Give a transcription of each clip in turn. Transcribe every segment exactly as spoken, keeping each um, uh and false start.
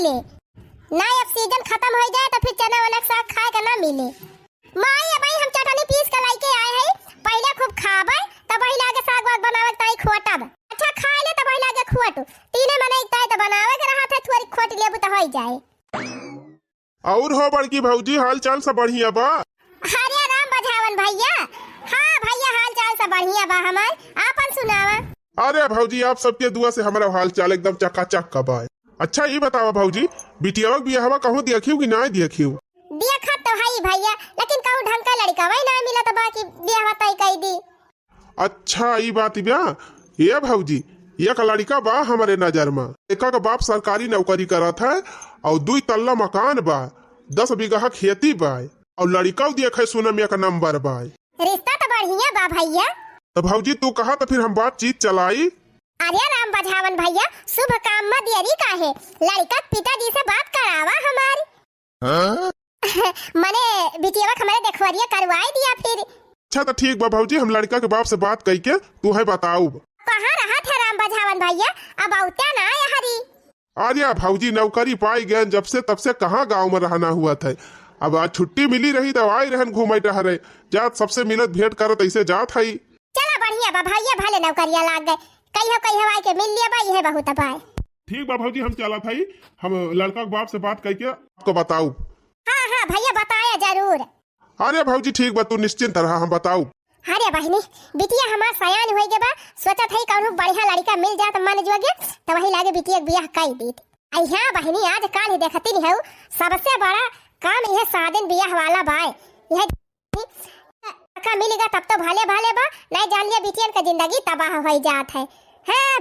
लगते। ना अब सीजन खतम होइ जाए तो फिर चना वना के साग खाए के ना मिले। माई, अबही हम चटनी पीस के लाइके आए हई, पहिले खूब खाबे, तबही लागे साग वाग बनावे के ताई खोटब। अच्छा, खाए ले तबही लागे खोटू। तीने मनई के ताई तो बनावे के रहत है, थोड़ी खोट लेबू तो होइ जाए। और हो बड़की भौजी, हाल चाल सब बढ़िया बा? अरे राम बझावन भैया, हाँ भैया, हाल चाल सब बढ़िया बा हमार, आपन सुनावा। अरे भौजी, आप सबके दुआ से हमारा हाल चाल एकदम चकाचक का बा। अच्छा, ई बतावा भौजी, बिटियावा के बियाहवा कहूँ देखियो कि ना देखियो? देखत तो हई भैया, लेकिन कहूँ ढंग का लड़िकवा ही ना मिलत बा कि बियाहवा तय कई दी। अच्छा, ई बात बा। ए भौजी, एक लड़िका बा हमरे नजर मा। एका के बाप सरकारी नौकरी करत है और दुई तल्ला मकान बा, दस बीघा खेती बा और लड़िका देखे सुने में एक नंबर बा। रिश्ता तो बढ़िया बा भैया। तो भौजी तू कहा तो फिर हम बातचीत चलाई। अरे राम बझावन भैया, शुभ काम मा देरी काहे? लड़िका के पिताजी से बात करावा हमार। हाँ? मने बिटियावा के हमरे देखवरिया करवाई दिया फिर। अच्छा तो ठीक बा भौजी, हम लड़िका के बाप से बात कइके तू है बताउब। कहाँ रहत है राम बझावन भैया, अब अउते ना आया हरी। अरे भौजी, नौकरी पाई गए जब से, तब से कहाँ गाँव मा रहना हुआ था। अब आज छुट्टी मिली रही तो आई रहन घूमे टहरे, जात सबसे मिलत भेंट करत ऐसे जात हई। चला बढ़िया बा भैया, भले नौकरिया लाग गए, कहियो कहियो आए के मिल लिया बा, यह बहुत बा। ठीक बा भौजी, हम चलत हई, हम लड़का के बाप से बात कइके आपको बताउब। हाँ हाँ भैया, बताया जरूर। अरे भौजी ठीक बा, तू निश्चिंत रहा, हम बताउब। अरे बहिनी, बिटिया हमार सयान होइ गे बा, सोचत हई कौनो बढ़िया लड़िका मिल जात मन जोगे, त वही लागे बिटिया के बियाह कई दीत। आई हाँ बहिनी, आज काल ही देखती नहीं हऊ, सबसे बड़ा काम यह शादिन बियाह वाला बाय। यह का मिल गा तब तो भले भले बा, नहीं जान लिया बिटियन का जिंदगी तबाह होइ जात है। हाँ,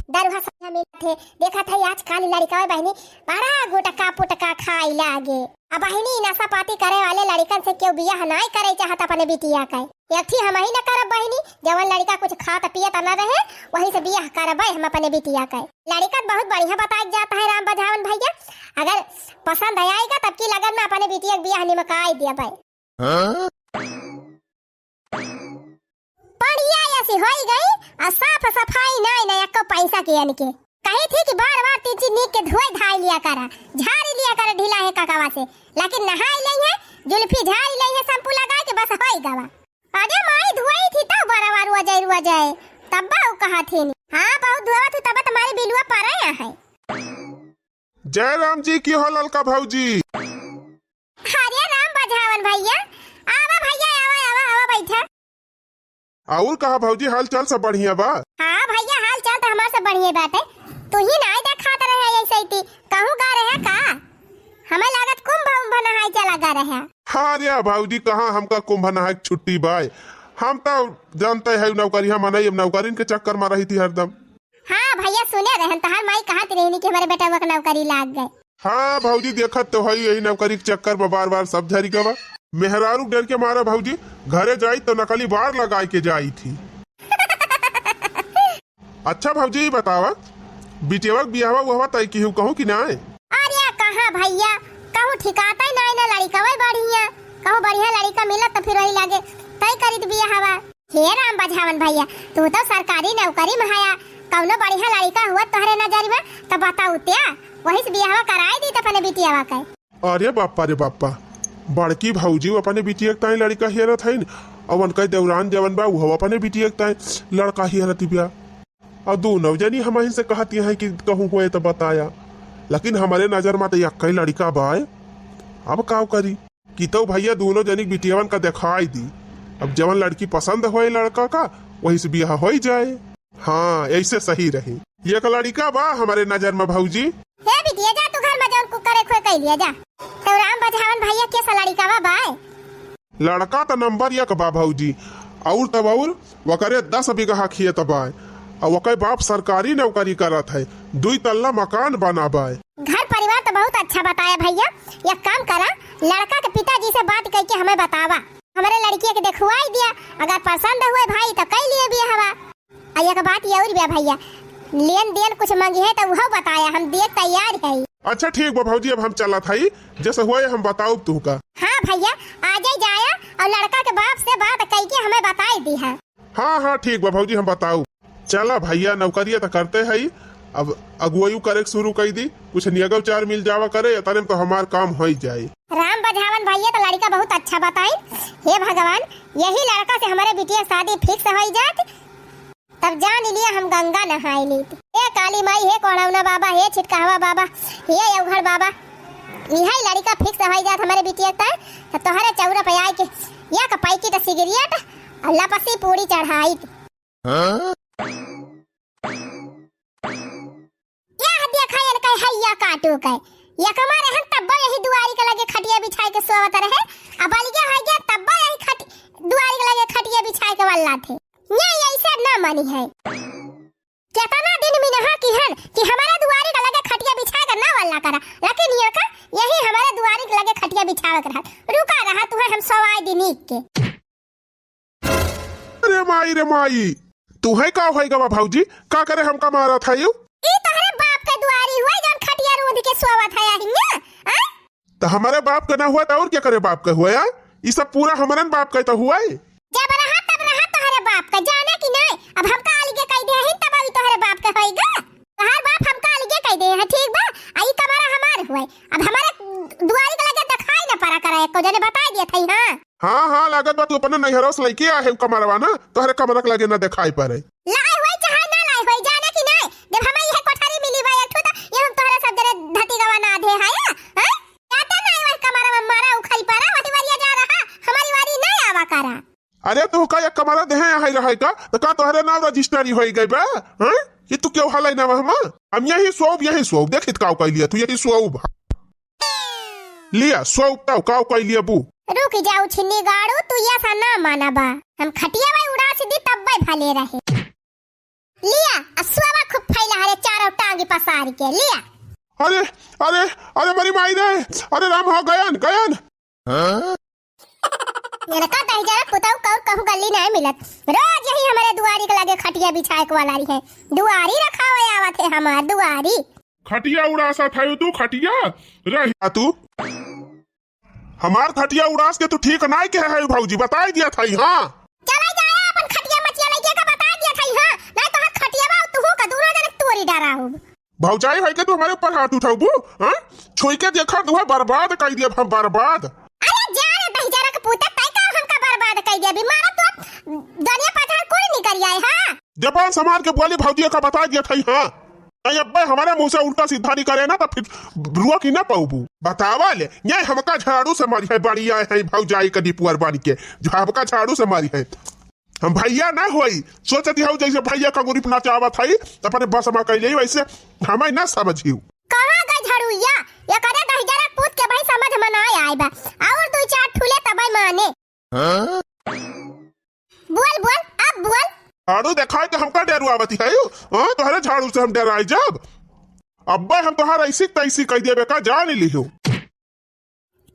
दरुहा सजा मिलत है। देखत है आजकल लड़िका बहिनी बड़ा गुटका पुटका खाए लागे। अब बहिनी नशा पाती करे वाले लड़िकन से केहू बियाह नाई करे चाहत अपने बिटिया के। एक ठी हम ही न करब बहिनी, जवन लड़िका कुछ खात पियत न रहे, वही से बियाह करबे हम अपने बिटिया के। लड़िका तो बहुत बढ़िया बताए जात है राम बझावन भैया, अगर पसंद आएगा तब की लगन में अपने बिटिया के बियाह निमकाई देबे। हाँ? बढ़िया ऐसी होई गई, और साफ सफाई नाई ना एको पैसा के अनके। कही थी कि बार बार तीन चीज नीक के धोए धाई लिया करा, झाड़ी लिया करा ढीला है ककवा से, लेकिन नहाई लई है, जुल्फी झाड़ी लई है, शैम्पू लगाए के बस होई गवा। अरे माई धोई थी तब बरवा रोजे रोजे, तब बाऊ कहा थी। हाँ बहुत धोवा थी तब तुम्हारी बिलुआ परे है। जय राम जी की हो ललका भौजी। अरे राम बझावन भैया, आवा भैया, आवा, आवा, आवा, बैठा। और कहा भौजी, हाल चाल सब बढ़िया बा? हाँ भैया, हाल चाल तो हमार सब बढ़िया बाटे। तू ही नाई देखात रहे ऐसे ही, कहूँ गा रहे का? हमें लागत कुंभ उम्भ नहाई चला गा रहे। हाँ रे भौजी, कहाँ हमका कुंभ नहाई के छुट्टी बाय? हम तो जानते हैं नौकरी, हम नहीं, अब नौकरीन के चक्कर में रही थी हरदम। हाँ भैया, सुने रहन तहार माई कहत रहनी कि हमारे बेटवा के नौकरी लाग गए। हाँ भौजी, देखत तो हई यही नौकरी के चक्कर में बार बार सब झरी गवा। मेहरारू डर के मारा भौजी घरे जाई तो नकली बार लगाए के जाई थी। अच्छा भौजी, ई बतावा, बिटियावा के बियाहवा उहवा तय की हूँ कहूँ कि नाय? अरे कहाँ भैया, कहूँ ठिकाता ही नाय ना, लड़िकवा बढ़िया, कहूँ बढ़िया लड़िका मिलत तो फिर वही लागे तय करी तो बियाहवा। हे राम बझावन भैया, तू तो सरकारी नौकरी में हया, कौनो बढ़िया लड़िका हुआ तोहरे नजर में तो बताऊ त्या, वही से बियाहवा कराए दी तो अपने बिटियावा के। अरे बापा रे बापा, बड़की भौजी अपने बिटिया के ताई लड़िका हेरत हईन, और उनका देवरान जवन बा उहो अपने बिटिया के ताई लड़का हेरत बिया। और दोनों जनी हमहिन से कहती हैं कि कहूँ हुए तो बताया, लेकिन हमारे नजर में तो यक्का ही लड़िका बाय। अब काव करी? कि तो भैया दोनों जनी बिटियावन का देखाई दी। अब जवन लड़की पसंद होए लड़का का, वही से बियाह होई जाए। हाँ, ऐसे सही रही। एक लड़िका बा हमारे नजर में भौजी। हे बिटिया, जा तू घर में जौन कुछ करे खोए कई लिया जा। तो राम बझावन भैया के सा लड़िका बा बाय? लड़का तो नंबर एक बा भौजी, और तब और वकरे दस बीघा खेत बाय, और वकर बाप सरकारी नौकरी करत है, दुई तल्ला मकान बना बाय। घर परिवार तो बहुत अच्छा बताया भैया, एक काम करा, लड़का के पिताजी से बात करके हमें बतावा, हमारे लड़किया के देखवाई दिया, अगर पसंद हुए भाई तो कई लिए बियाहवा। आ एक बात ये और बा भैया, लेन देन कुछ मांगी है तो वह बताया, हम दे तैयार है। अच्छा ठीक बा भौजी, अब हम चलत हई, जैसे हुए हम बताउब तुहका। हाँ भैया, आ जाए जाया और लड़का के बाप से बात कई के हमें बताई दी है। हाँ हाँ ठीक बा भौजी, हम बताउब। चला भैया, नौकरिया तो करते हई, अब अगुवाई करे के शुरू कई दी, कुछ नियगव चार मिल जावा करे, इतने में तो हमार काम होई जाए। राम बझावन भैया तो लड़का बहुत अच्छा बताई। हे भगवान, यही लड़का से हमारे बिटिया शादी फिक्स होई जात, तब जान लिया हम गंगा नहाई लीत। हे काली माई, हे कोड़ौना बाबा, हे छिटकहवा बाबा, हे अवघड़ बाबा, यही लड़का फिक्स होई जात हमारे बिटिया का, तो तोहरे चौरा पे आए के या का पैकेट सिगरेट और लपसी पूरी चढ़ाई। हाँ? यह देखा इनके हैया काटू के। यकमा रहन तब्बो यही दुआरी के लगे खटिया बिछाए के सोवत रहे। अब अलगे हो गया तब्बो यही खट-, दुआरी के लगे खटिया बिछाए के वाला थे। ये ऐसे ना मानी है। केतना दिन मिनहा किहन कि हमारे दुआरी के लगे खटिया बिछाए के ना वाला करा। लेकिन ये का यही हमारे दुआरी के लगे खटिया बिछावे के रहा। रुका रहा तुहे हम सवाई दिनी के। अरे माई रे माई, तुहे का होई गवा भौजी, का करे हमका मारत है यू? ई तोहरे बाप के दुआरी हुआ जौन खटिया रूंध के सोवत है हियां, आय? तो हमारे बाप के ना हुआ तो और क्या करे बाप के हुआ यार? ई सब पूरा हमरन बाप के तो हुआ है। जब रहा तब रहा तोहरे बाप के, जाने कि नहीं? अब हमका अलगे कह दे ही तब अभी तोहरे बाप के होई गा। तोहार बाप हमका अलगे कह दे है, ठीक बा? आ ई कमरा हमार हुआ है। अब हमारे दुआरी के लगे दिखाई ना पड़ा करे, एको जने बताई दिया था, हाँ। हाँ, हाँ, लागत बा तू अपने नैहरों से लइके आए है कमरवा ना, तोहरे कमरा के लगे ना दिखाई पड़े। लाए होई चाहे ना लाए होई, जाने कि नहीं, जब हमें यह कोठरी मिली बा एक ठो, तो ये हम तोहरे सब जने धतिगवा ना दे है, हैं? जाते नहीं वही कमरवा में मारा उखाई पड़ा, वही वरिया जा रहा, हमारी वारी नहीं आवा करा। अरे तू का एक कमरा देहे है रहे का, तो का तोहरे नाम रजिस्ट्री होई गई बा, हैं? कि तू क्यों हलाई ना वहमा? हम यही सोब, यही सोब, देखित काव कह लिया तू, यही सोब। लिया, सौ उठाओ, काव कइलिया बू? रुक जाऊ छिन्नी गाड़ू, तू ऐसा ना माना बा। हम खटिया बाई उड़ा से दी तब बाई भले रहे। लिया, आ सुआवा खूब फैला हरे चारों टांगी पसार के, लिया। अरे, अरे, अरे मरी माई रे, अरे राम हो गयन, गयन। इनका दहिजरा पुताऊ कौर कहूँ गली नहीं मिलत। रोज यही हमारे दुआरी के लगे खटिया बिछाए के वाला रही है। दुआरी रखावे आवत है हमार दुआरी। खटिया उड़ासत है तू, खटिया रही आ तू। हमार खटिया उड़ास के तू ठीक नाई कहे है भौजी, बताई दिया था, हाँ। चला जाए अपन खटिया मचिया लेके का बताई दिया था, हाँ। नहीं तो हर खटिया बा तू का दूनो जने तोरी डरा हो। भौजाई है के तू हमारे ऊपर हाथ उठाऊ, हाँ? छुई के देखा तू है बर्बाद कर दिया, हम बर्बाद। अरे जा रे दहिजरा के पूते, तै का हमका बर्बाद कर दिया? अभी मारा तो दुनिया पठार कोई नहीं कर आए, हाँ। जबान संभाल के बोली भौजी का बता दिया था, हाँ। नहीं, अब्बे हमारे मुंह से उल्टा सीधा नहीं करे ना, तो फिर रुआ की ना पाऊबू। बतावा ले, ये हमका झाड़ू से मारी है, बड़ी आए हैं भौजाई का डिपुअर बन के, जो हमका झाड़ू से मारी है। हम भैया ना होई, सोचती हूँ जैसे भैया का गुरिप नचावत है, अपने बस में कैले वैसे हमें ना समझियो। कहाँ गए झड़ुइया? ये करे दहिजरा पूत के भाई समझ में ना आए बा, और दो चार ठूले तबे माने। हाँ? बोल, बोल, अब बोल। झाड़ू दिखाए के हमका डेरुआवती है, हाँ, तोहरे झाड़ू से हम डेराई जब? अब्बे हम तोहार ऐसी तैसी कह देबे का, जान लिहो।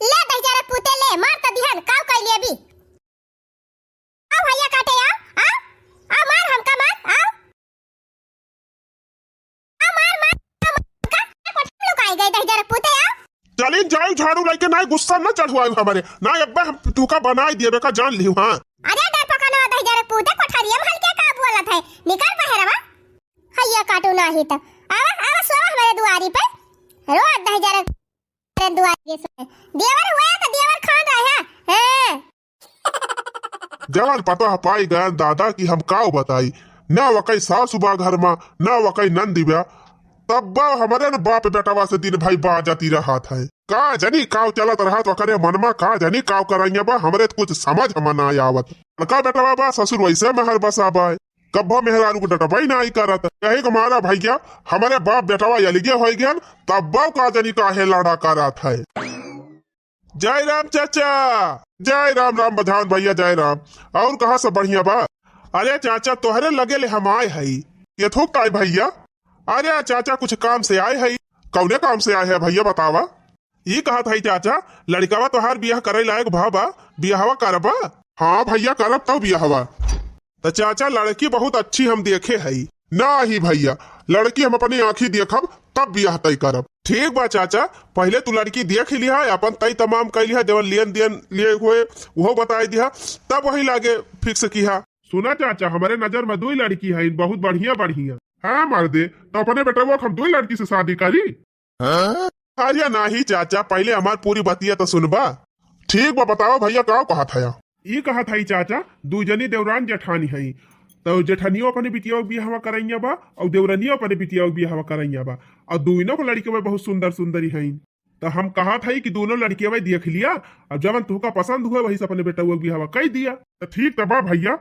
ले दहिजरा पूते ले, मार त दिहन, काव कह ले अभी। आओ भैया काटे, आओ, आओ, आओ मार हमका मार, आओ। आ, मार, मार, आ, मार, का, का कोठा में लुकाई गए दहिजरा पूते, आ? चलिन जाई झाड़ू लेके, ना गुस्सा ना चढ़वाई हमारे, ना अब्बे हम तू का बनाई दिए बेका जान लिहू, हाँ। अरे डर पकड़ो दहिजरा पूते, कोठरिया में हल्के का बोलत है, निकल बहरवा। हैया काटू नाही त। आवा, आवा, सोवा हमारे दुआरी पे। रोज दहिजरा रे दुआरी के सोए। देवर हुआ तो देवर खान रहा, हैं? जवन पतोह पाई गयन दादा कि हम काव बताई, ना वकई सासु बा घर मा, ना वकई नंदी बा, तब बा हमरे न बाप बेटवा से दिन भई बाजती रहत है। का जनी काव चलत रहत ओकरे मन मा, का जनी काव करइया बा, हमरे त कुछ समझ मा ना आवत। बड़का बेटवा बा ससुर वैसे महर बसा बा, कब्बो मेहरारू को डटबई नाई करत। यही के मारा भैया हमरे बाप बेटवा अलगे होई गयन, तब बा का जनी काहे लड़ा करत है। जय राम चाचा, जय राम, राम बझावन भैया, जय राम। और कहाँ सब बढ़िया बा? अरे चाचा, तोहरे लगे ले हम आए हई। ये थोक ताई भैया? अरे चाचा, कुछ काम से आए हई। कौने काम से आए है भैया, बतावा? ई कहत हई चाचा, लड़िकावा तोहार बियाह करे लायक भा बा, बियाहवा करबा? हाँ भैया, करब तब बियाहवा। त चाचा, लड़की बहुत अच्छी हम देखे हई। नाही भैया, लड़की हम अपनी आँखी देखब, तब बियाह तय करब। ठीक बा चाचा, पहिले तू लड़की देख ही लिहा, अपन तय तमाम कइ लिहा, जवन लेन देन लिए हुए, उहो बताई दिहा, तब वही लागे फिक्स किहा। सुना चाचा, हमरे नजर में दुई लड़की हईन, बहुत बढ़िया बढ़िया। हाँ मर्दे, तो अपने बेटवा के हम दुई लड़की से शादी करी? हाँ? अरे नाही चाचा, पहिले हमार पूरी बतिया तो सुनबा। ठीक बा, बतावा भइया, का कहत हया? ई कहत हई चाचा, दुई जनी देवरान जेठानी हई, तो जेठनियो अपने बिटिया के बियाहवा करइया बा, अउर देवरनियो अपने बिटिया के बियाहवा करइया बा, अउर दुइनो के लड़िकवे बहुत सुंदर सुंदरी हईन। तो हम कहत हई कि दुइनो लड़िकवे देख लिया, अउर जवन तुहका पसंद हुए वही से अपने बेटवा के बियाहवा कइ दिया। तो ठीक तो बा भइया,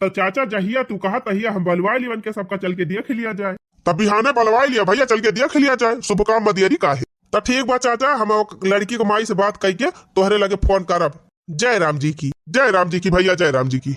तो चाचा, जहिया तू कहा तहिया हम बलवाइ लियन के सबका चल के देख लिया जाए। तब बिहाने बलवाइ लिया भइया, चल के देख लिया जाए, शुभ काम में देरी काहे। तो ठीक बा चाचा, हम ओक लड़की के माई से बात कइके तोहरे लगे फोन करब। जय राम जी की, जय राम जी की भइया, जय राम जी की।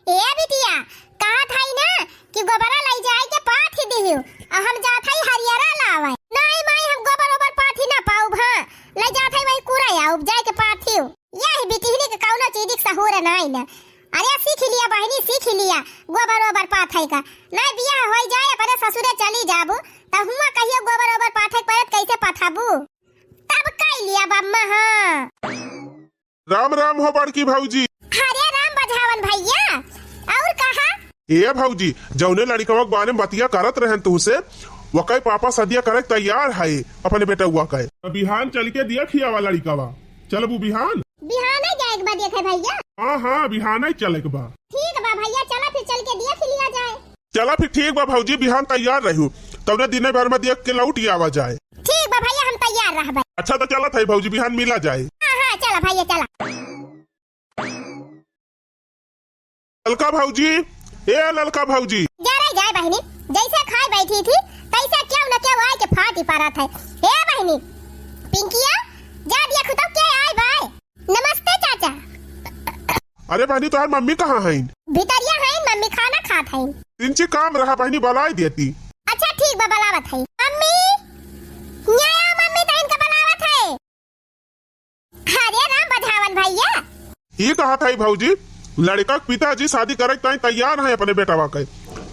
ए बिटिया, कहत हई ना कि गोबरा लइ जाए के पाथि दिहियो, अउर हम जात हई हरियरा लावइ। नाहीं माई, हम गोबर ओबर पाथि ना पाउब, हाँ, लइ जात हई वही कुरा आउब, जाए के पाथियो। यही बिटिहनी के कउनो चीज के सहूर नाहीं न। अरे सीख लिया बहिनी, सीख लिया, गोबर ओबर पाथइ का। नाहीं बियाह होइ जाए, अपने ससुरे चली जाबू, त हुआँ कहियो गोबर ओबर पाथइ के परे त कइसे पथबू? तब कइ लिया बम्मा, हाँ। राम राम हो बड़की भौजी। अरे राम बझावन भइया, अउर कहा? ए भौजी, जउने लड़िकवा के बारे में बतिया करत रहेन तुहसे, वकइ पापा सदिया करे तैयार है अपने बेटउआ के। तो बिहान चल के देख आवा लड़िकवा। चलबू बिहान? बिहाने जाए के बा देखे भइया। हाँ, हाँ, बिहाने चले के बा। ठीक बा भइया, चला फिर चल के देख लिया जाए। चला फिर ठीक बा भौजी, बिहान तैयार रहू, तउने दिने भर में देख के लौट आवा जाए। ठीक बा भइया, हम तैयार रहबे। अच्छा तो चलत है भौजी, बिहान मिला जाए। हाँ, हाँ, चला भइया, चला। ललका भौजी, ए ललका भौजी। जरे जाए बहिनी, जइसे खाए बैठी थी, तइसे केउ न केउ आइके फाटी परत है। ए बहिनी, पिंकिया, जा देखु तो के आए बाय। नमस्ते चाचा। अरे बहिनी, तोहार मम्मी कहाँ हइन? भितरिया हइन, मम्मी खाना खात हइन। तिनची काम रहा बहिनी, बलाइ देती। अच्छा ठीक बा, बलावत हई। मम्मी, न्याया मम्मी, तहिन का बलावत है। अरे राम बझावन भइया। ई कहत हई भौजी, लड़िका के पिताजी शादी करे के ताईं तैयार है अपने बेटवा के,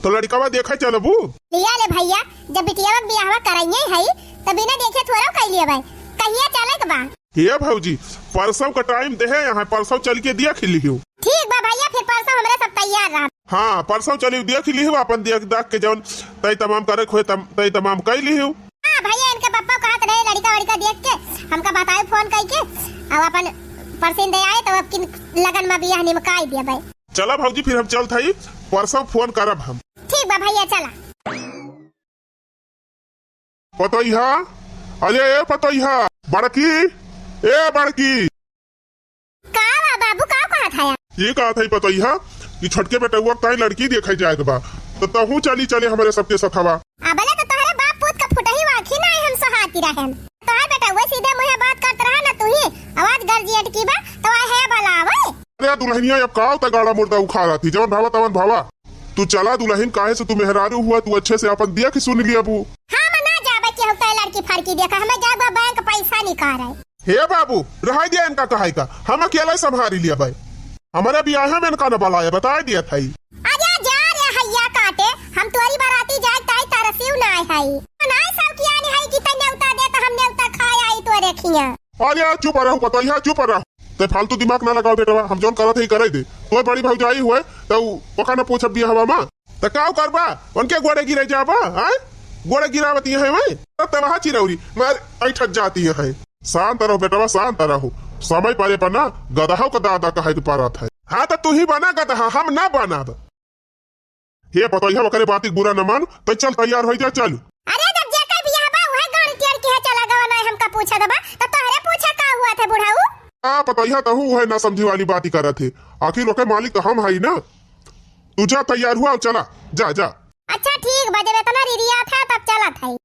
तो लड़िकवा देखे चलबू? लिया ले भइया, जब बिटियावा के बियाहवा करइये हई, त बिना देखे थोड़ो कइ लेबे। कहिया चले के बा? हे भौजी, परसों का टाइम देहे यहाँ, परसों चल के देख लिहियो। ठीक बा भइया, फिर परसों हमरे सब तैयार रहब। हाँ, परसों चली देख लिहियो, अपन देख दाख के जौन तय तमाम करे के होए, तम-, तय तमाम कइ लिहियो। हाँ भइया, इनके पप्पा कहत रहे लड़िका वड़िका देख के हमका बताए फोन कइ के, अब अपन परसिन दे आए तो अब किन लगन में बियाह निमकाई देबे। चला भौजी, फिर हम चलत हई, परसों फोन करब हम। ठीक बा भइया, चला। पतोहिया, अरे ए पतोहिया, बड़की, ए बड़की। का बा बाबू, का कहत हया? ई कहत हई पतोहिया कि छोटके बेटउआ के ताईं लड़की देखे जाए के बा, तो तहूँ चली चले हमरे सबके सथवा। अबले तो तोहरे बाप पूत का फुटही आँखी नाहीं हम सोहाती रहेन। तोहर बेटउआ सीधे मुँहे बात करत रहा ना तुही, आवाज गर्जियट की बा, तो आए है बलावे। अरे दुलहिनिया, अब का होता गाड़ा मुर्दा उखाड़ा थी, जवन भावा तवन भावा। तू चला दुलहिन, काहे से तू मेहरारू हुआ, तू अच्छे से अपन देख सुन लिया बू। हम ना जाबे केहू के लड़की फड़की देखा, हमें जाबे बैंक पैसा निकाले। हे बाबू, रहाई दिया इनका कहाई का, हम अकेला ही संभारी लिया भाई। हमारे बियाह में इनका न बलाया, बताए दिया था ही। अरे जा रे हैया काटे, हम तोरी बराती जाए ताई तरसीव ना है। ना सब किया नहीं है कि तै नेवता दे तो हम नेवता खाए आई तोरे खिया। अरे चुप रहो पतोहिया, चुप रहो। ते फालतू दिमाग ना लगाओ बेटवा, हम जौन करत हई करे दे। तोर बड़ी भौजाई हुए, तो ओका ना पूछब बियाहवा मा। त काउ करबा? उनके गोड़े गिरे जाबा, आय? गोड़े गिरावती है वही। तब तब वहाँ चिरौरी, मार ऐठत जाती है। शांत रहो बेटवा, शांत रहो। समय परे पर ना गदहा को दादा कहे के परत है। हाँ त तू ही बना गदहा, हम ना बनब। हे पतोहिया, ओकरे बात के बुरा न मानू, त चल तैयार हो जा, चल। अरे जब जेकर बियाह बा, उहे गाड़ी टियर की है, चला गवा नहीं हमका पूछा दबा, त तोहरे पूछा का हुआ थे बुढ़ाऊ? हाँ पतोहिया, तहू उहे ना समझी वाली बात ही करत है। आखिर ओके मालिक तो हम हई ना। तू जा तैयार हुआ और चला, जा, जा। अच्छा ठीक बा, जब इतना रिरियात है तब चलत है।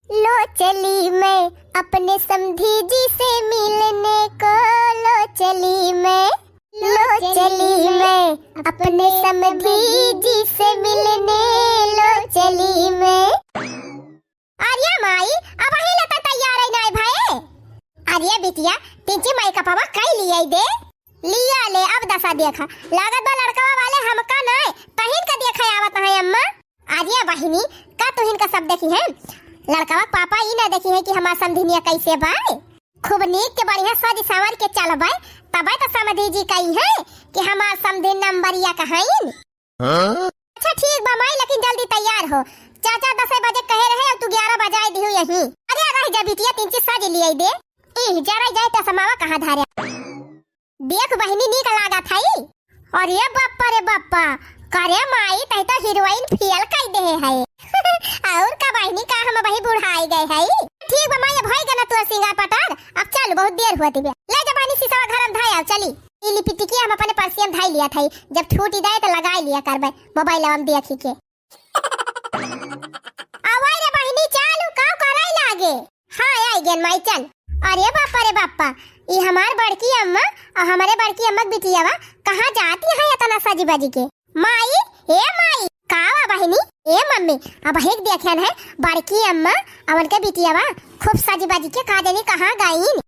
लो चली मैं अपने समधी जी से मिलने को, लो चली मैं, लो चली मैं अपने समधी जी से मिलने, लो चली मैं। अरे माई, अबहीं ले त तैयार ही नाई भए। अरे बिटिया, तिची मेकअपवा कई लियाई दे। लिया ले, अब दशा देखा। लागत बा लड़कवा वाले हमका नाई, तहिन का देखे आवत है अम्मा। अरे बहिनी, का तुहिन का सब देखी है? लड़कवा के पापा ई ना देखी है कि हमार समधिनिया कैसे बाय? खूब नीक के बढ़िया सज संवर के चलबे, तबे तो समधी जी कही है कि हमार समधिन नंबरिया कहाइन। हाँ? अच्छा ठीक बा माई, लेकिन जल्दी तैयार हो। चाचा दसे बजे कहे रहे, अब तू ग्यारह बजाए दिहू यहीं। अरे रह जा बिटिया, तीन चीज साज लियाई दे। ई जरा जाए चश्मावा कहाँ धारे। देख बहिनी नीक लागत हई। अरे बप्पा रे बप्पा, करे माई तही तो हीरोइन फेल कई देहे है। और का बहिनी का हम वही बुढ़ाई गए हई। ठीक बा माई, अब होई गना तोर सिंगार पटार, अब चल बहुत देर हुआ दिव्या। ले जा बहिनी सीसवा घर में धाया चली। ई लिपस्टिक हम अपने पर्सिया में धाई लिया था, जब छूटी जाए तो लगाई लिया करबे मोबाइल में देखी के। आवा रे बहिनी, चालू का कराई लागे? हाँ, आई गेन माई, चल। अरे बापा रे बापा, ई हमार बड़की अम्मा और हमारे बड़की अम्मा के बिटियावा कहाँ जाती है इतना सजी बजी के? माई, ए माई, का बा बहिनी? ए मम्मी, अब एक देखेन है बड़की अम्मा और उनके बिटियावा खूब सजी बजी के का जानी कहाँ गईन?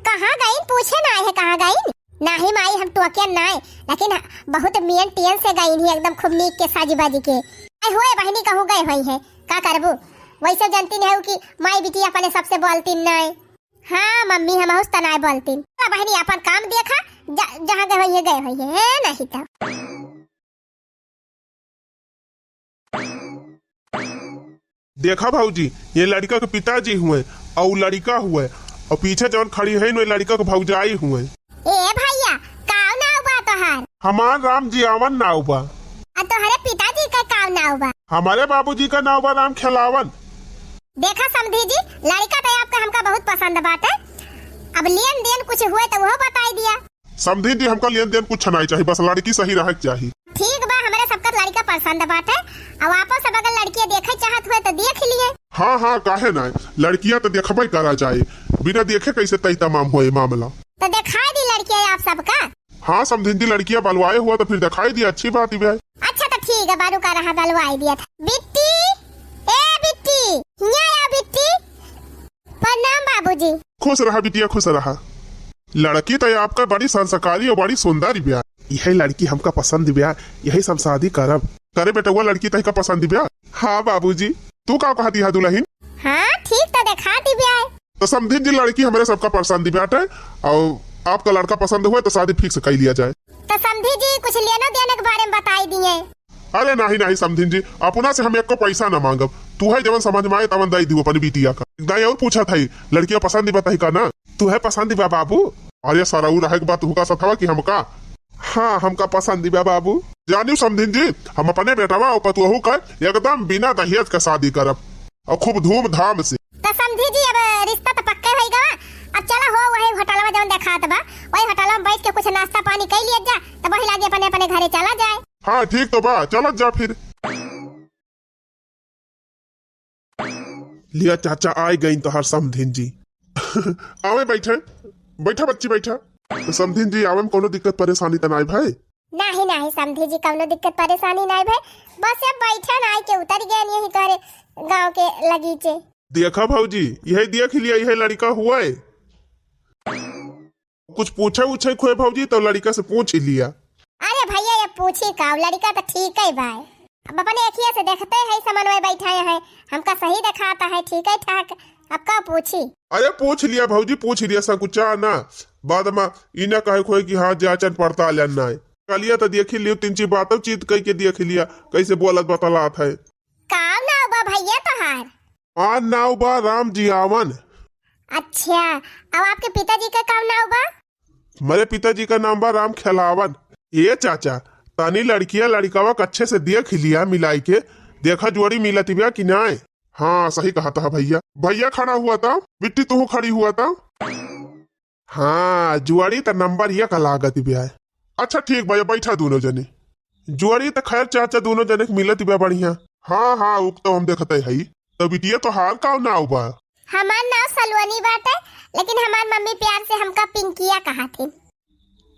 कहाँ गईन? पूछे ना आए है कहाँ गईन? नाही माई, हम टोकियन नाय, लेकिन बहुत मेन टेन से गईन ही, एकदम खूब नीक के साजी बाजी के। आई होए बहिनी कहूँ गए होई है, का करबू? वैसे जानती नहीं हो कि माई बिटिया अपने सबसे बोलती नहीं। हाँ मम्मी, हम उस तनाए बोलती। चला बहिनी अपन काम देखा, जा, जहाँ गए होई है, गए होई है, है नहीं तो। देखा भौजी, ये लड़का के पिताजी हुए और लड़का हुए, और पीछे जौन खड़ी है, वो लड़का के भौजाई हुए। ए भैया, काव नाव बा तोहार? हमार राम जियावन नाव बा। आ तोहरे पिताजी का काव नाव बा? हमारे बाबूजी का नाव बा राम खेलावन। देखा समधी जी, लड़का तो आपका हमका बहुत पसंद बाटे। अब लेन देन कुछ हुए तो वो बताई दिया। समधी जी, हमका लेन देन कुछ नहीं चाहिए, बस लड़की सही रहे के चाहिए। ठीक बा, हमरे सबका लड़का पसंद बाटे। अब आपो सब अगर लड़कियां देखे चाहत हुए तो देख लिए। हाँ, हाँ, काहे ना, लड़कियां तो देखबे करा जाए, बिना देखे कैसे तय तमाम होए मामला। तो दिखाई दी लड़कियां आप सबका। हाँ समधी जी, लड़कियां बलवाए हुआ तो फिर दिखाई दी, अच्छी बात ही भाई। अच्छा तो ठीक है, बारू का रहा बलवाई दिया था। बिट्टी, ए बिट्टी, हियां आ बिट्टी। प्रणाम बाबूजी। खुश रहा बिटिया, खुश रहा। लड़की तो आपका बड़ी संस्कारी और बड़ी सुंदर ब्या। यही लड़की हमका पसंद ब्या, यही से हम शादी करब। करे बेटवा, लड़की तहका पसंद ब्या? हाँ बाबूजी। तू का कहती है दुल्हन? हाँ ठीक तो देखा दी ब्या। तो समधिन जी, लड़की हमरे सबका पसंद बाटे, और आपका लड़का पसंद हुए तो शादी फिक्स कर लिया जाए। तो समधी जी कुछ लेनो देने के बारे में बताई दिए। अरे नहीं, नहीं समधिन जी, अपना से हम एको पैसा ना मांगब। तू है जवन समझ में आए तवन दई दियो अपनी बिटिया का। दाई और पूछा था, लड़किया पसंद बा तहका ना? तू है पसंद बा बाबू? अरे सरऊ रहे के बात हुका सथवा कि हमका? हाँ, हमका पसंद बा बाबू। जानियो समधिन जी, हम अपने बेटवा और पतोहू का एकदम बिना दहेज का शादी करब और खूब धूमधाम से। तो समधी जी, अब रिश्ता तो पक्के होई गवा। अब चला हो वही होटलवा जवन देखात बा, वही होटलवा में बैठ के कुछ नाश्ता पानी कर लिया जा, तो वही लागे अपने अपने घरे चला जाए। हाँ ठीक तो बा, चलत जा फिर। लिया चाचा, आए गईन तोहार समधिन जी। आवे बैठे, बैठा बच्ची बैठा। तो समधिन जी, आवे में कोनो दिक्कत परेशानी तो नाई भाई? नाही नाही समधी जी, कौनो दिक्कत परेशानी नाही भाई, बस ये बैठन आए के उतर गए यही तोहरे गाँव के लगीचे। देखा भौजी, यही देख लिया, यही लड़का हुआ है। कुछ पूछे उछे खोए भौजी तो लड़का से पूछ ही लिया। अरे भैया ये पूछी का, लड़का तो ठीक है भाई, अब अपने अखिया से देखते है समन्वय बैठाए है, हमका सही दिखाता है ठीक है ठाक, अब का पूछी? अरे पूछ लिया भौजी, पूछ लिया, संकुचा ना। बाद में ई ना कहे खोए कि हाँ जाचन पड़ताल ना है। कलिया तो देख ही लियो, तीन ची बातों चीत कह के देख लिया, कैसे बोलत बतलात है। का नाव बा भैया तोहार? हमार नाव बा राम जियावन। अच्छा, अब आपके पिताजी का का नाव बा? मेरे पिताजी का नाम बा राम खेलावन। ए चाचा, तनी लड़किया लड़कावा के अच्छे से देख लिया मिलाई के, देखा जोड़ी मिलत बा कि नाय। हाँ, सही कहा था भैया। भैया खड़ा हुआ था, बिट्टी तू खड़ी हुआ था। हाँ, जुआड़ी त नंबर एक लागत बा। अच्छा ठीक भैया, बैठा दोनों जने। जुआड़ी त खैर चाचा दोनों जने के मिलत बा बढ़िया। हाँ, हाँ, उक तो हम देखते हई। तो बिटिया तोहार का नाव बा? हमार नाव सलोनी बाटे, लेकिन हमार मम्मी प्यार से हमका पिंकिया कहा थी।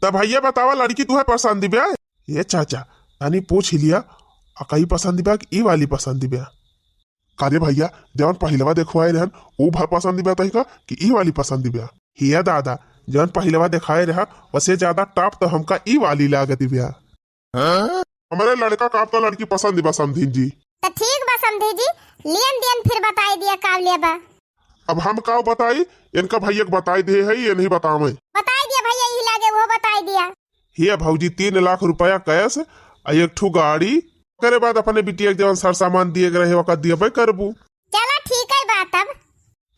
तब भैया बतावा, लड़की तुहे पसंद बा? ये चाचा, तनी पूछ ही लिया, अकई पसंद बा कि ई वाली पसंद बा? का रे भैया, जवन पहिलवा देखवाए रहन, ऊ भर पसंद बा तहिका कि ई वाली पसंद बा? हिया दादा, जवन पहिलवा देखाए रहा, वसे ज्यादा टॉप तो हमका ई वाली लागत बा। हाँ? हमरे लड़का का आपका लड़की पसंद बा समधिन जी। तो ठीक बा समधी जी, लेन देन फिर बताई दिया का लेबा। अब हम का बताई, इनका भैया के बताई दे है, ये नहीं बतावे। बताई दिया भैया, यही लागे वो बताई दिया। हे भौजी, तीन लाख रुपया cash आ एक ठो गाड़ी, ओकरे बाद अपने बिटिया के जवन सरसामान दिए के रहे, ओका दियबे करबू। चला ठीक है बा तब।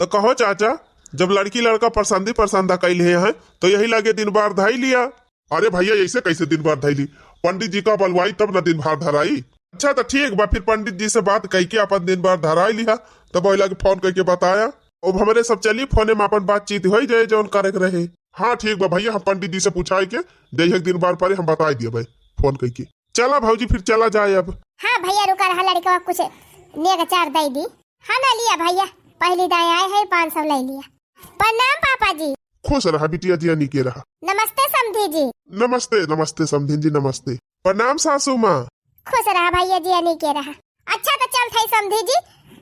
तो कहो चाचा, जब लड़की लड़का पसंदी पसंदा कइले हैं, तो यही लगे दिन बार धाई लिया। अरे भैया, ऐसे कैसे दिन भर धैली? पंडित जी का बलवाई तब न दिन भर धराई। अच्छा तो ठीक बा, फिर पंडित जी से बात कइके अपन दिन भर धराई लिहा, तब वही लगे फोन कइके बताया। अब हमरे सब चली, फोने में अपन बातचीत होई जाए, जौन करे के रहे। हाँ ठीक बा भैया, हम पंडित जी से पूछाई के जइहे दिन भर परे हम बताई दिए भाई फोन कइके। चला भौजी, फिर चला जाए अब। हाँ भैया, रुका रहा, लड़कवा कुछ नेग चार दे दी। हाँ ना, लिया भैया, पहली दाएँ आए है, पाँच सौ ले लिया। प्रणाम पापा जी। खुश रहा बिटिया, जिया निके रहा। नमस्ते समधी जी। नमस्ते, नमस्ते समधी जी, नमस्ते। प्रणाम सासू माँ। खुश रहा भैया, जिया निके रहा। अच्छा तो चल थाई समधी जी,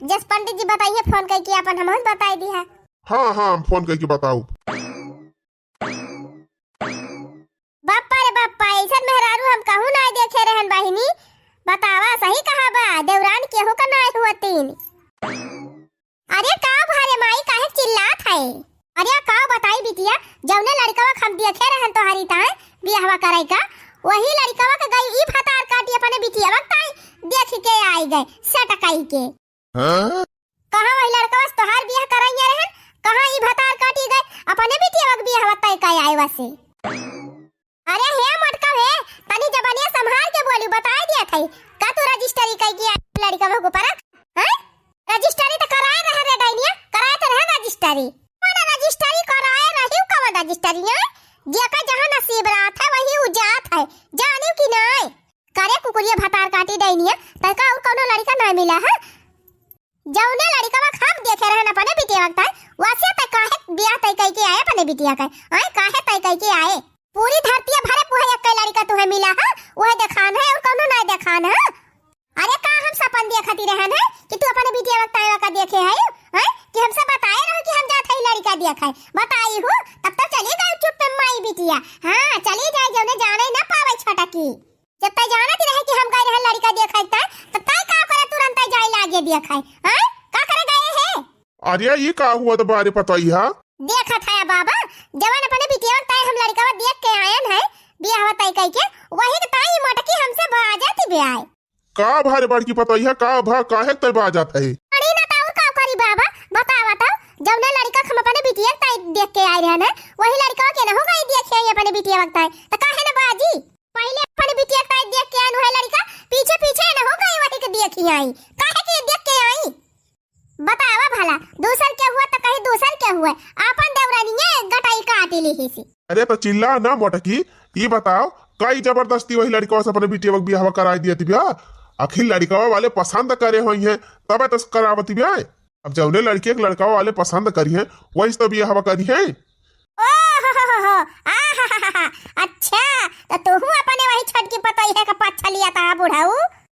जस पंडित जी बताइए, फोन करके अपन हमहूँ बताई दिहा। हाँ हाँ, हम फोन करके बताऊ। बप्पा रे बप्पा, ऐसन मेहरारू हम कहूँ नाय देखे रहन बहिनी। बतावा, सही कहा बा, देवरान केहू का नाय हुआ तीन। अरे का भा रे माई, काहे चिल्लात है? अरे का बताई बिटिया, जौने लड़कवा के हम देखे रहन तोहरी ताए बियाहवा करे का, वही लड़कवा के गई ई भतार काटी अपने बिटिया ताई देख के आई गए सटकाई के। हाँ? कहाँ वही लड़कवा से तोहार बियाह कराइया रहन, कहाँ ई भतार काटी गए, अपने बिटिया के बियाह तय कई आए वसे। अरे हे मोटका हे, तनी जबानिया संभाल के बोली, बताए दिया थई, का तू रजिस्ट्री कई के लड़कवा के ऊपर, हैं? रजिस्ट्री तो कराए रहे रे डाइनिया, कराए तो रहे रजिस्ट्री। कौन रजिस्ट्री कराए रही, कौन रजिस्ट्री है? जेका जहाँ नसीब रहत है, वही उ जात है, जानियो कि नाय? करे कुकुरिया भतार काटी डैनिया, तैका और कौनो लड़का ना मिला है? जौने लड़कवा के हम देखे रहन अपने बिटिया के ताई, वसे तै काहे बियाह तय कई के आए अपने बिटिया के? आए काहे तय कई के आए? पूरी धरतिया भरे पुहे एक लड़का तुहे मिला है, वह देखान है और कौनो ना देखान है। अरे का हम सपन देखती रहन है कि तू अपने बिटिया के ताई का देखे है, हैं? कि हमसे बताए रहो कि हम जात है लड़का देखे, बताई हूँ, तब तो चली गई चुप पे माई बिटिया। हाँ चली जाए, जौने जाने ना पावे छोटा की। जब तै जानत रहे कि हम गए रहे लड़का देखे ताई, तो तै का करे तुरंत जाए लागे देखे? हैं? का करे गए है? अरे ई का हुआ तो बारे पतोहिया? देखत है बाबा, जवन अपने बिटिया ताई हम लड़का देख के आयन है, बियाह तय कई के, वही के ताई मोटकी हमसे बाजत बे आए। का भा रे बड़की पतोहिया, का भा, काहे तै बाजत है? अरे ना तो और का करी बाबा, बतावा तो, जौने लड़का हम अपने बिटिया ताई देख के आए रहन है, वही लड़का के ना हो गई देखे आई अपने बिटिया ताई, तो काहे ना बाजी? पहले अपने बिटिया ताई देख के आन है लड़का, पीछे पीछे न हो गई वही के देखी आई। काहे के देख के आई? बतावा भला, दूसर के हुआ तो कहीं दूसर के हुआ, आपन देवरानिये गटाई काटी ली ही सी। अरे तो चिल्ला ना मोटकी, ई बताओ, कई जबरदस्ती वही लड़कवा से अपने बिटिया के बियाह कराई दिया तिबिया? आखिर लड़कवा वाले पसंद करे होई हैं, तबे तो करावत बिया। अब जौने लड़के के लड़का वाले पसंद करी हैं, वही तो बियाहवा करी हैं। ओ हो हो हो हो, आ हा हा हा हा, अच्छा, तो तू अपने वही छोटकी पतोहिया का पक्ष लिया था बुढ़ऊ?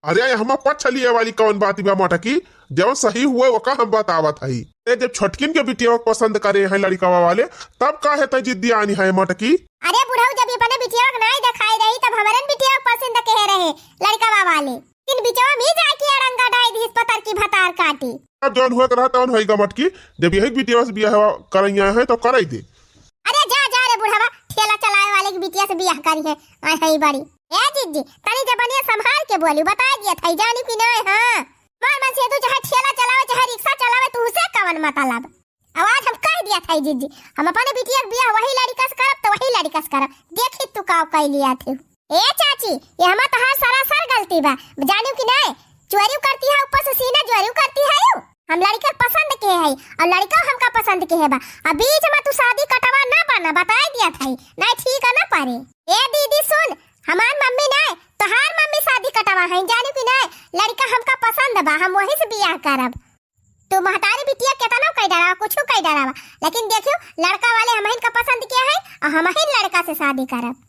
अरे, हम पक्ष लिए वाली कौन बात बा मोटकी? जौन सही हुए ओका हम बतावत हई। ए, जब छोटकिन के बिटिया पसंद करे हैं लड़कवा वाले, तब काहे तै जिद्दी आनी है मोटकी? अरे बुढ़ऊ, जब ये अपने बिटिया के नाई दिखाई रही, तब हमरन बिटिया पसंद कहे रहे लड़कवा वाले। इन बिचवा में जाके अड़ंगा डाई दिहिस पतर की भतार काटी। अब जौन हुए के रहा तौन होई गा मटकी, जब यही बिटिया से बियाह करैया है तो कराई दे। अरे जा, जा रे बुढ़वा, ठेला चलावे वाले की बिटिया से बियाह करी है, आए है बड़ी। ए जिज्जी, तनी जबनिया संभाल के बोली, बताई दिया था, जानी कि नहीं, हाँ? मार मन से तू चाहे ठेला चलावे, चाहे रिक्शा चलावे, तू उसे कवन मतलब? अब आज हम कह दिया था जिज्जी, हम अपने बिटिया के बियाह वही लड़का से करब तो वही लड़का से करब। देखी तू का कह लिया थे। ए चाची, ये हमार तहार सरासर गलती बा, जानियो कि नहीं? चोरी करती है, ऊपर से सीना चोरी करती है यू। हम लड़का पसंद के है और लड़का हमका पसंद के है बा। अब बीच में तू शादी कटवा ना बना, बताई दिया था, नहीं ठीक है ना पारे। ए दीदी सुन, हमार मम्मी नहीं, तोहार मम्मी शादी कटवा है, जानियो कि नहीं? लड़का हमका पसंद बा, हम वही से बियाह करब। तू महतारी बिटिया केतनो कह डरावा, कुछ कह डरावा, लेकिन देखियो, लड़का वाले हमहिन का पसंद किया है और हमहिन लड़का से शादी करब।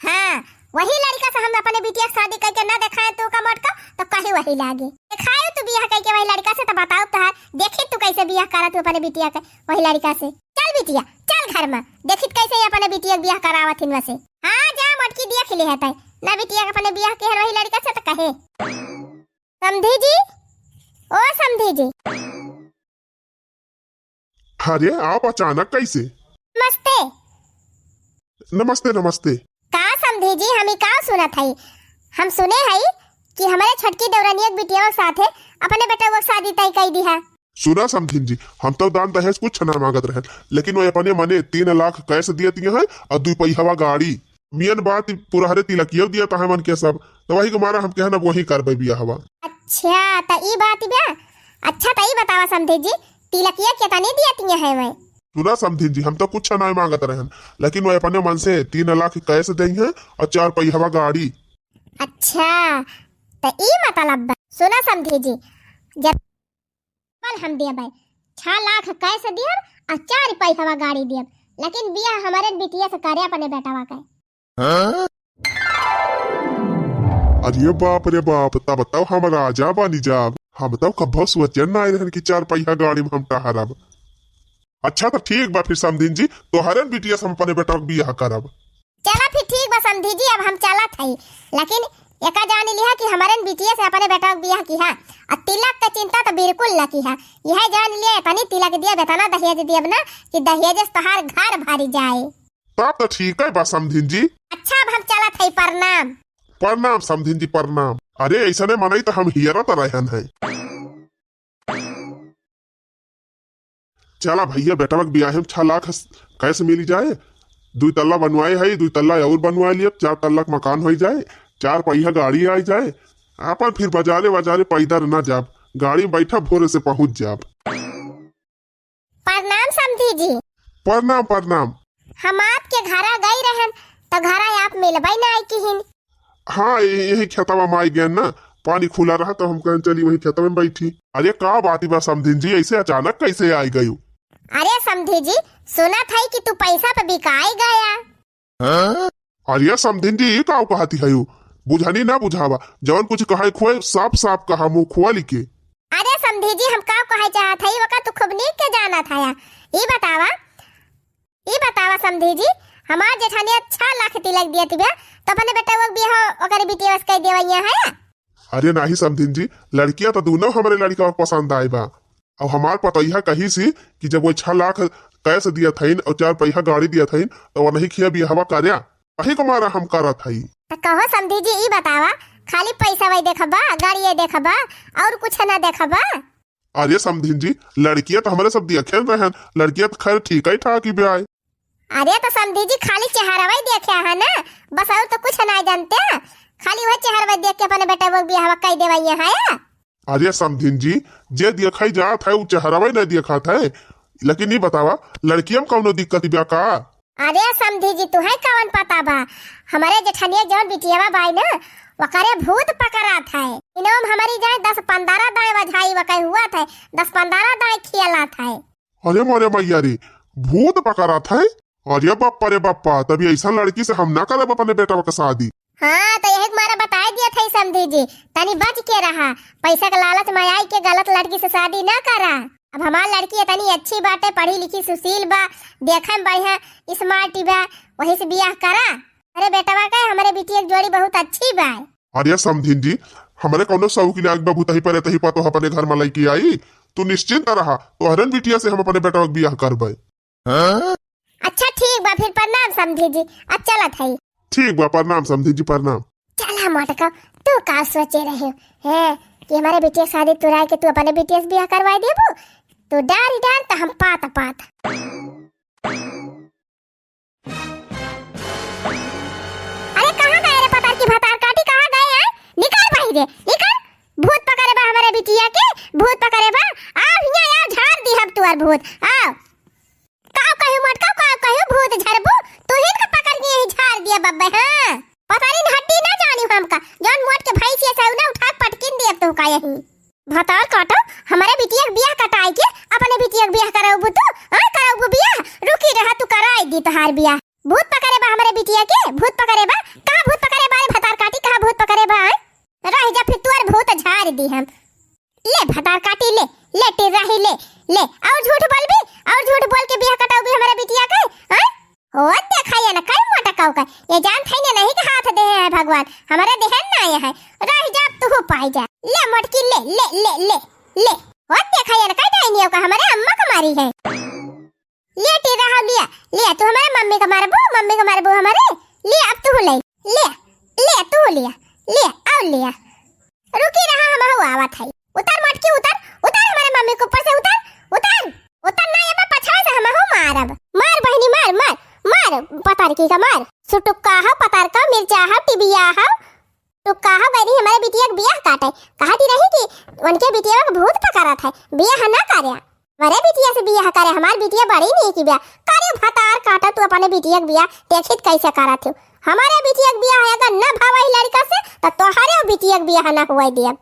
हाँ, वही लड़का से हम अपने बिटिया के शादी करके ना दिखाए तू का मोटका, तो कहीं वही लागे। दिखाए तू बियाह करके वही लड़का से, तो बताओ तोहार, देखी तू कैसे बियाह करा तू अपने बिटिया के वही लड़का से। चल बिटिया, चल घर में, देखी कैसे ये अपने बिटिया के बियाह करावत हिन वसे। हाँ, जा मोटकी देख ले हटे, ना बिटिया के अपने बियाह के है वही लड़का से तो कहे। समधी जी, ओ समधी जी। अरे, आप अचानक कैसे? नमस्ते। नमस्ते, नमस्ते। का समधी जी, हम ई का सुनत हई? हम सुने हई कि हमरे छोटकी देवरनिया के बिटिया के साथे अपने बेटवा के शादी तय कई दिहा। सुना समधिन जी, हम तउ दान दहेज कुछ ना मांगत रहन, लेकिन वो अपने मने तीन लाख कैश दियत हैं अउर दुइ पहियावा गाड़ी। मेन बात पुरहरे तिलकियो दियत है मन के सब, तो वही के मारा हम कहन अब वही करबे बियाहवा। अच्छा, त ई बात बा। अच्छा, त ई बतावा समधी जी, तिलकिया केतनी दियत हैं वै? सुना समधिन जी, हम तउ कुछ ना मांगत रहन, लेकिन वो अपने मन से तीन लाख कैश देइहैं अउर चार पहियावा गाड़ी। अच्छा, त ई मतलब बा। सुना समधी जी, जब हम देबै, छह लाख कैश देब अउर चार पहियावा गाड़ी देब, लेकिन बियाह हमरे बिटिया से करे अपने बेटवा के। अरे बाप रे बाप, तब तउ हम राजा बनी जाब। हम तउ कब्बो सोचे नाहीं रहन कि चार पहिया गाड़ी में हम टहरब। अच्छा त ठीक बा फिर समधिन जी, तोहरे बिटिया से हम अपने बेटवा के बियाह करब। चला फिर ठीक बा समधी जी, अब हम चलत हई, लेकिन एका जान लिहा कि हमरे बिटिया से अपने बेटवा के बियाह किहा, अउर तिलक के चिंता त बिल्कुल न किहा। यह जान लिहा, एतनी तिलक दियब, एतना दहेज दियब ना कि दहेज से तोहार घर भरि जाए। तब त ठीक है बा समधिन जी। अच्छा, अब हम चलत हई, प्रणाम। प्रणाम समधिन जी, प्रणाम। अरे ऐसने मनई त हम हियरत रहन है। चला भइया, बेटवा के बियाहे में छह लाख कैश मिली जाए, दुइ तल्ला बनवाए है, दुइ तल्ला अउर बनवाए लियब, चार तल्ला के मकान होइ जाए, चार पहिया गाड़ी आइ जाए, आपन फिर बजारे वजारे पैदर न जाब, गाड़ी में बैठब भोरे से पहुँच जाब। प्रणाम समधी जी। प्रणाम, प्रणाम। हम आपके घरा गई रहन, त घरा आप मिलबे ना आई किहिन। हाँ, यही, यही खेतवा में आई गए ना, पानी खुला रहा तो हम कहन चली वही खेतवा में बैठी। अरे का बात बा समधिन जी, ऐसे अचानक कैसे आई गयू? अरे समधी जी, सुनत है कि तू पैसा पे बिकाई गया। अरे समधिन जी, ई काउ कहती हयू? बुझनी ना बुझावा, जवन कुछ कहे खोए साफ साफ कहा, मुँह खोल के। अरे समधी जी, हम काउ कहे चाहत हई, ओका तू खूब नीक के जानत हया। ई बतावा, ई बतावा समधी जी, हमार जेठानिया छह लाख तिलक दियत बिया, तो अपने बेटवा के बियाह ओकरे बिटिया से कई देवइया है? अरे नाही समधिन जी, लड़किया तो दोनों हमरे लड़का के पसंद आए बा। अब हमार पतोहिया कही सी कि जब वो छह लाख कैश दियत हईन और चार पहिया गाड़ी दियत हईन, तो वो नहीं खिया बियाहवा कर्या, वही के मारा हम करत हई। त कहो समधी जी, ई बतावा, खाली पैसा वही देखबा, गाड़ी ये देखबा, और कुछ ना देखबा? अरे समधिन जी, लड़किया तो हमरे सब देखे रहन, लड़किया तो खैर ठीक ही ठाक ही ब्याय। अरे तो समधी जी, खाली चेहरवा ही देखे है ना, बस और तो कुछ ना जानते, खाली वह चेहरवा देख के अपने बेटवा के बियाहवा कई देवइया है। अरे समधिन जी, जे देखई जात है, उ चेहरवा ही नहीं देखत है। लेकिन ई बतावा, लड़किया में कौनो दिक्कत बा का? अरे समधी जी, तुहे कवन पता बा? हमरे जेठनिया जौन बिटियावा बाई ना, वकरे भूत पकड़ात है। इनोम हमारी जाए दस पन्द्रह दाएं बजाई वकै हुआ था, दस पन्द्रह दाएं खियालात है। अरे मोरे मैया रे, भूत पकड़ात है? अरे बप्पा रे बप्पा, तभी ऐसा लड़की से हम ना करब अपने बेटवा के शादी। हाँ, तो यही के मारा बताई दिया था समधी जी, तनी बच के रहा, पैसा के लालच में आई के गलत लड़की से शादी ना करा। अब हमार लड़की इतनी अच्छी बाटे, पढ़ी लिखी सुशील बा, देखे में बढ़िया smart बा, वही से बियाह करा। अरे बेटवा के हमरे बिटिया के जोड़ी बहुत अच्छी बा। अरे समधिन जी, हमरे कौनो शौक लाग बा भूतही परेतही पतोह अपने घर में लइके आई, तू निश्चिंत रहा, तोहरन बिटिया से हम अपने बेटवा के बियाह करबे। अच्छा ठीक बा, फिर प्रणाम समधी जी, अब चलत हई। ठीक बा, प्रणाम समधी जी, प्रणाम। चला मोटका, तू का सोचे रहे हैं कि हमारे बिटिया के शादी तुराई के तू अपने बिटिया से बियाह करवाई देबू? तू डारी डार त हम पात पात। अरे कहाँ गए रे पतार की भतार काटी, कहाँ गए हैं? निकल बाहिरे, निकल। भूत पकड़े बा हमारे बिटिया के, भूत पकड़े बा। आओ हियाँ आओ, झाड़ दी हम तुअर भूत, आओ। काव कहियो मोटका, काव कहियो भूत झरबू, तू ही का पकड़ के यही झाड़ दिया बब्बे, हाँ। पतारी न हड्डी ना जानी हमका, जौन मोट के भैंस ये सौना उठा के पटकिन दिया तू का यही। भतार काटो, हमारे बिटिया के बियाह कटाई के, अपने बिटिया के बियाह कराऊ तू, हाँ, कराऊ बियाह, रुकी रहा तू कराई दी तोहार बियाह। भूत पकड़े बा हमरे बिटिया के, भूत पकड़े बा। कहाँ भूत पकड़े बा रे भतार काटी, कहाँ भूत पकड़े बा, हैं? रह जा फिर तुअर भूत झाड़ दी हम। ले भतार काटी ले, ले टिर्राही ले, ले। और झूठ बोलबी, और झूठ बोल के बियाह कटौबी हमरे बिटिया के, हैं? हो देखा ये न कई मोटा काऊ का, ये जान थाई ने नहीं के हाथ देहे हैं भगवान, हमरे देहे ना आए हैं। रह जा तू पाई जा। ले मोटकी ले, ले, ले, ले, ले। हो देखा ये न कई डाइनियों का हमरे अम्मा का मारी है। ले टिर्राहा लिया, लिया, तू हमारे मम्मी का मारबू, मम्मी का मारबू हमारे। लिया, अब तू ले। ले, ले, तू ले, ले, और ले। रुकी रहा, हमहू आवत है। उतर मोटकी, उतर, उतर हमारे मम्मी के ऊपर से, उतर, उतर, उतर ना, ये पछवा से हमहू मारब। मार बहिनी, मार, मार, मार, पतरकी का मार। सुटुक्का हो, पतरका, मिर्चा हो, टिबिया हो, टुक्का हो, गई रही हमारे बिटिया के बियाह काटे। कहती रही कि उनके बिटिया के भूत पकड़त है, बियाह ना करे। हमारे बिटिया से बियाह करे, हमार बिटिया बड़ी नहीं की बियाह करे। भतार काटा तू अपने बिटिया के बियाह, देखित कैसे करत हो। हमारे बिटिया के बियाह अगर न भवा ही लड़का से, तो तोहरे बिटिया के बियाह ना हुए दियब।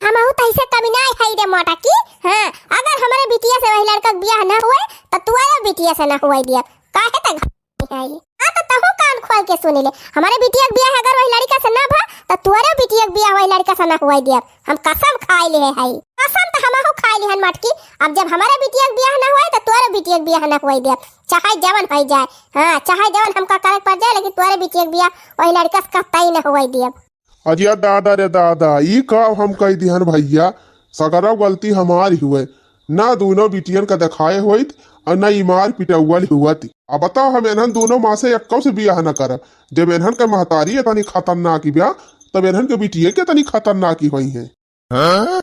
हमहू तैसे कमी ना है रे मोटा की। हाँ, अगर हमारे बिटिया से वही लड़का के बियाह ना हुए, तो तुअरे बिटिया से ना हुए दियब। काहे ते घर में आई? हाँ, तो तहू कान खोल के सुनी ले। हमारे बिटिया के बियाह अगर वही लड़का से ना भा, तो तुअरे बिटिया के बियाह वही लड़का से ना हुए दियब। हम कसम खाई ले है। कसम तो हमहू खाई ले हन मोटकी। अब जब हमारे बिटिया के बियाह ना हुए, तो तुअरे बिटिया के बियाह ना हुए दियब। चाहे जवन हो जाए, हाँ, चाहे जवन हमका करे पड़ जाए, लेकिन तुअरे बिटिया के बियाह वही लड़का से कतई ना हुए दियब। अरे दादा रे दादा, ई का हम कह दिहन भैया, सगरा गलती हमारी हुए। ना दोनों बिटियन का देखाए होइत और ना ई मार पिटौवल हुअत। अब बताओ, हम एनहन दोनों माँ से एक्को से बियाह न करब। जब एनहन के महतारी इतनी खतरनाक बा, तब एनहन के बिटिया के इतनी खतरनाक होई है। हाँ?